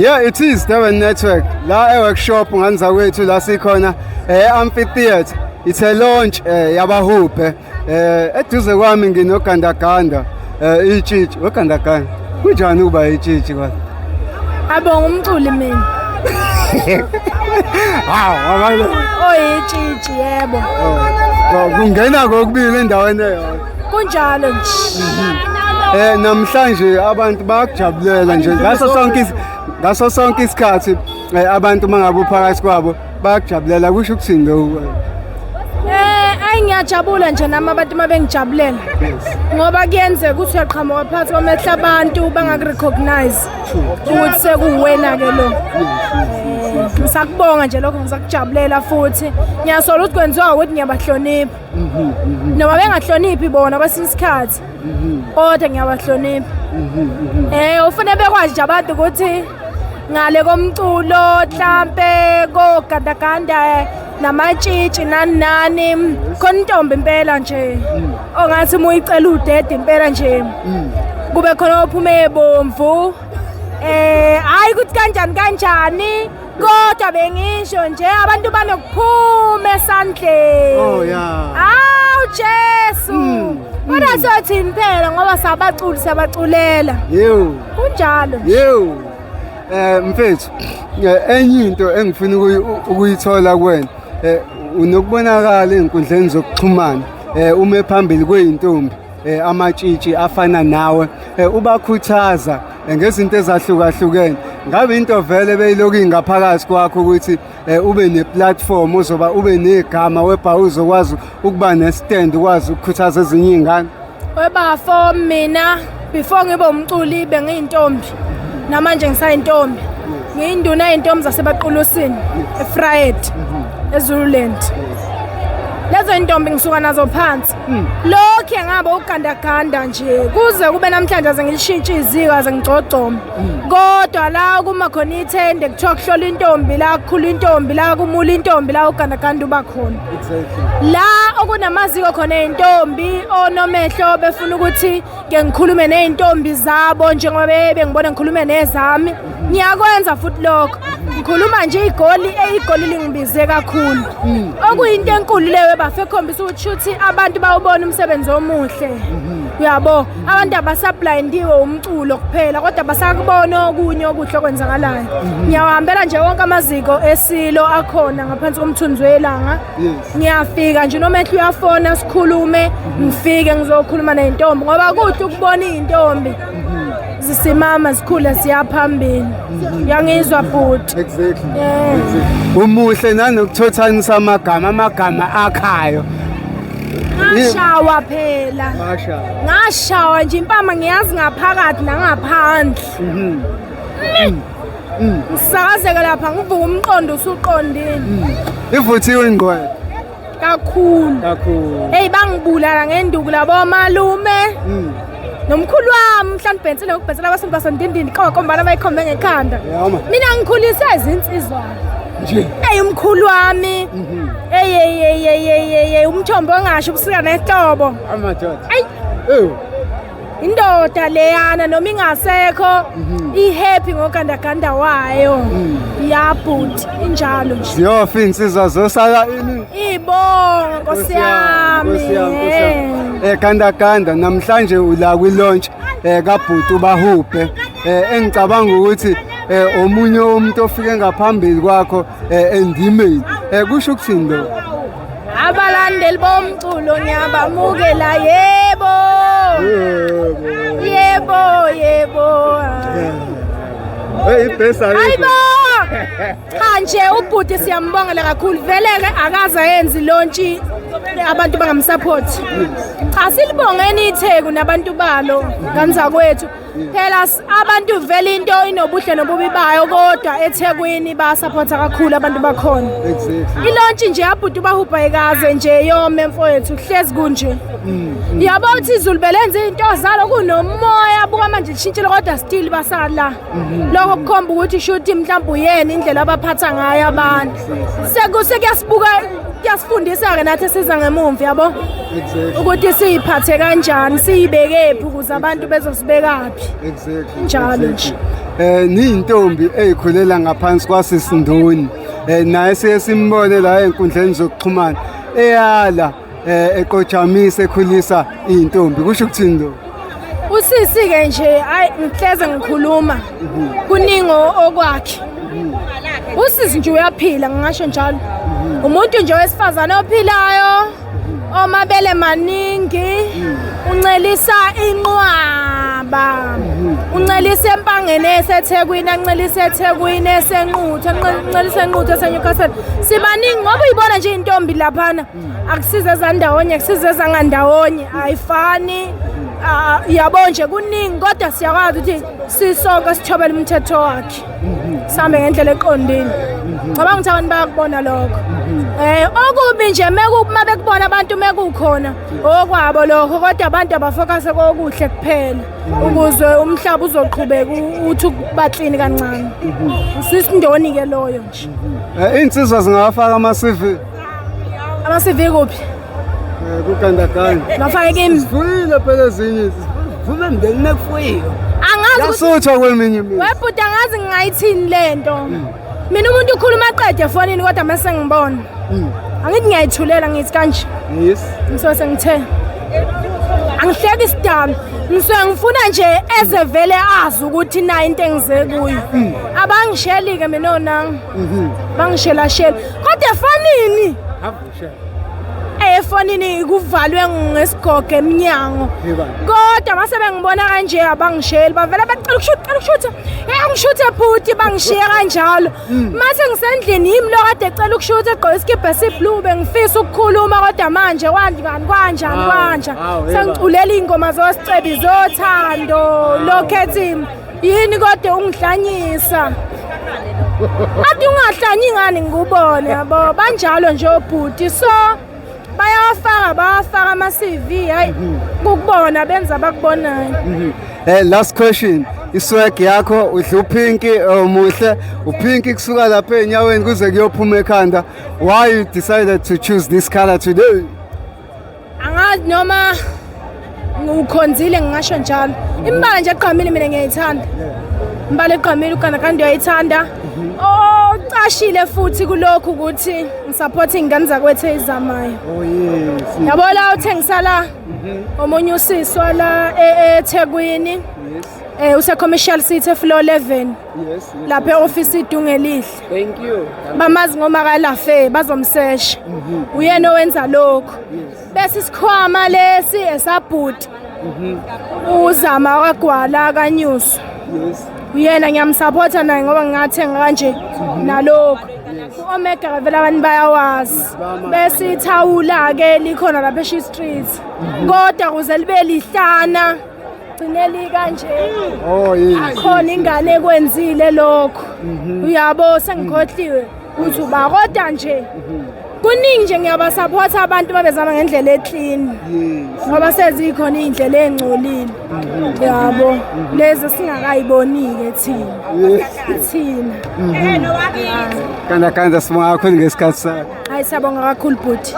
Yeah, it is Durban Network. La e-workshop nganzakwethu la sikhona e-amphitheatre. It's a launch yabahubhe. Eduze kwami nginogandaganda itshitshi. Wegandaganda. Kunjani ukuba itshitshi kwa? Abonga umculi mina. Hawu, abanye. Oyitshitshi yebo. Oh, kungena kokubili endaweni eyodwa. Kunjalo nje. Namhlanje abantu bayakujabulela nje ngaso sonke isikhathi abantu mangabe uphakathi kwabo bayakujabulela kusho ukuthini lokho? Ayi ngiyajabula nje nami abantu uma bengijabulela. Ngoba kuyenzeka ukuthi uyaqhamuka phakathi kwamehlo abantu bangakurecognize ukuthi sekuwena ke lo. Ngisakubonga nje lokho ngisakujabulela futhi. Ngiyasola ukuthi kwenziwa ukuthi ngiyabahlonipha. Noma bengahloniphi bona kwesinye isikhathi. Kodwa ngiyabahlonipha. Ufune bekwazi nje abantu ukuthi ngale komculo mhlambe kogandaganda namatshitshi nani nani khona intombi impela nje ongathi uma uyicela udede impela nje kube khona ophume ebomvu hayi ukuthi kanjani kanjani kodwa bengisho nje abantu banokuphuma esandleni. Oh yeah. Awu Jesu. Kodwa sothini phela ngoba sabaculi siyabaculela. Yebo. Kunjalo nje. Yebo. Mfethu, enye into engifuna ukuyithola kuwena, unokubonakala ey'nkundleni zokuxhumana, ume phambili kwey'ntombi, amatshitshi afana nawe, ubakhuthaza ngezinto ezahlukahlukene. Ngabe into vele beyilokhu ingaphakathi kwakho ukuthi ube neplatform uzoba ube negama webha uzokwazi ukuba nestand ukwazi ukukhuthaza ezinye iy'ngane? Webafo mina before ngibe umculi bengiyintombi. Namanje ngisayintombi. Ngiyinduna yey'ntombi zaseBaqulusini eFried eZululand. Lezo intombi ngisuka nazo phansi. Lokhu ngabe ugandaganda nje kuze kube namhlanje aze ngilishintshe iziko aze ngigcogcome. Kodwa la kuma khona ithende kuthiwa kuhlola intombi la kukhula intombi la kumula intombi la ugandaganda uba khona. Exactly. La okunamaziko khona ey'ntombi onomehlo befuna ukuthi ke ngikhulume ney'ntombi zabo njengoba bengibona ngikhulume nezami. Ngiyakwenza futhi lokho. Ngikhuluma nje igoli igoli lingibize kakhulu. Okuyinto enkulu leyo bafe ekhombisa ukuthi shuthi abantu bawubona umsebenzi omuhle. Uyabo, abantu abasablindiwe umculo kuphela kodwa basakubona okunye okuhle okwenzakalayo. Ngiyawahambela nje wonke amaziko esilo akhona ngaphansi komthunzi welanga. Ngiyafika nje noma ehla uyafona sikhulume, ngifike ngizokhuluma ney'ntombi ngoba kuhle ukubona iy'ntombi zisimama zikhule siya phambili. Uyangizwa bhuti? Exactly. Yeah. Exactly. Umuhle nanokuthothanisa amagama, amagama akhayo. Ngashawa phela. Ngashawa. Ngashawa nje impama ngiyazi ngaphakathi nangaphandle. Ngisakazeke lapha ngivuka umqondo usuqondile. Ivuthiwe ingqwele. Kakhulu. Kakhulu. Hey bangibulala ngenduku labo malume. Nomkhulu wami mhlawumbe bhensile ngokubhensela abasuntu basondindini qokombana bayikhombe ngekhanda. Mina ngikhulise izinsizwa. Nje. Hey umkhulu wami. Hey hey hey hey hey umthombo ongasho ubusika nehlobo. Amadoda. Ay. Eh. Indoda leyana noma ingasekho ihappy ngogandaganda wayo. Ya bhuti injalo nje. Ziyofa insizwa zosala ini. Ibonga Nkosi yami. Nkosi yami, Nkosi yami. Gandaganda namhlanje ula kwi launch kaBhuti uBahubhe. Engicabanga ukuthi omunye umuntu ofike ngaphambili kwakho endimeni. Kusho ukuthini lokho? Abalandeli bomculo ngiyabamukela yebo. Yebo yebo. Hey ibhesa. Hayibo. Cha nje ubhuti siyambongela kakhulu vele ke akaze ayenze launch abantu bangamsupport. Cha silibongeni iTheku nabantu balo kanzakwethu. Phela abantu vele into inobuhle nobubi bayo kodwa eThekwini basupporta kakhulu abantu bakhona. Exactly. Ilaunch nje yabhuti uBahubha ikaze nje yome mfowethu kuhlezi kunje. Yabo uthi izulu belenza into zalo kunomoya buka manje lishintshile kodwa still basala. Lokho kukhomba ukuthi shuthi mhlawumbe uyena indlela abaphatha ngayo abantu. Sekuyasibuka kuyasifundisa ke nathi siza ngemumva yabo. Exactly. Ukuthi siyiphathe kanjani siyibekephi ukuze abantu bezosibekaphi. Exactly. Njalo nje. Niyintombi eyikhulela ngaphansi kwasisindoni. Naye siye simbone la enkundleni zokuxhumana eyala eqojamise ekhulisa intombi. Kusho ukuthini lo? Usisi ke nje hayi, ngihleze ngikhuluma kuningi okwakhe. Usisi nje uyaphila, ngingasho njalo. Umuntu nje wesifazane ophilayo, omabele maningi, uncelisa inqwaba, uncelisa empangeni eseThekwini, ancelisa eThekwini, esenquthu, ancelisa enquthu, eseNewcastle. Sibaningi ngoba uyibona nje intombi laphana, akusize ezandawonye, akusize ezangandawonye, ayifani. Yabo nje kuningi, kodwa siyakwazi ukuthi sisonke sithobele umthetho wakhe, sihambe ngendlela eqondile. Cabanga ukuthi abantu bayakubona lokho. Okubi nje uma bekubona abantu mekukhona okwabo lokho, kodwa abantu abafocuse kokuhle kuphela ukuze umhlaba uzoqhubeka uthi ukuba clean kancane. Usisindoni ke loyo nje. Insizwa zingawafaka ama CV? Ama CV kuphi? Kugandaganda. Bafake kimi? Sifuyile phela ezinye. Vume emndeni nekufuyiwe. Angazi ukuthi Yasuthwa kweminye imizi. Webhuti, angazi ngingayithini lento. Mina umuntu ukhuluma aqede efonini, kodwa mase ngibona. Angithi ngiyayithulela, ngithi kanje. Ngisuke sengithe angihleki isidalo, ngisuke ngifuna nje eze vele azi ukuthi nayo into engize kuyo. Abangisheli-ke mina onanga, bangishelasheli, kodwa efonini, efonini kuvalwe ngesigogo emnyango. Yebo. Kodwa mase bengibona kanje abangisheli, bavele bacela ukushutha, cela ukushutha, angishuthe bhuti, bangishiye kanjalo. Mase ngisendlini, yimi lo kade ecela ukushutha, egqoke isikibha esiblue, bengifisa ukukhuluma, kodwa manje kwanjani, kwanjani, kwanjani? Hawu, yebo. Sengiculela iy'ngoma zosicebi zothando, lokhu ethi yini kodwa ungihlanyisa, athi ungahlanyi ngani ngikubone, yabo, banjalo nje obhuti. So bayawafaka, bayawafaka ama-CV, hayi kukubona benza abakubonayo. Last question. Iswag yakho, udla upink, omuhle, upink kusuka lapha enyaweni kuze kuyophuma ekhanda. Why you decided to choose this color today? Angazi noma ngiwukhonzile, ngingasho njalo. Imbala nje egqamile mina ngiyayithanda, imbala egqamile uGandaganda uyayithanda. Ocashile futhi kulokhu ukuthi ngisupport iy'ngane zakwethu ey'zamayo. Oh yes. Yabo la uthengisa la omunye usisi wala eThekwini. Use-Commercial City, floor 11. Lapha e-office iDungelihle. Thank you. Bamazi ngoma kalafe, bazomsesha. Uyena owenza lokho. Bese isikhwama lesi esabhuti uzama kwagwala kanyuso. Uyena ngiyamsupporta naye ngoba ngingathenga kanje nalokho. U-Omega vele abantu bayawazi. Bese ithawula ke likhona lapha eShi Street. Kodwa kuze libe lihlana gcine likanje. Oh yes. Khona ingane ekwenzile lokho, uyabo, sengikhohliwe ukuthi uba, kodwa nje kuningi nje ngiyabasupporta abantu babezama ngendlela eclean. Ngoba sezikhona iy'ndlela ey'ngcolile, yabo, lezi singakayiboni-ke thina thina. Gandaganda, sibonga kakhulu ngesikhathi sakho. Hayi, siyabonga kakhulu bhuti.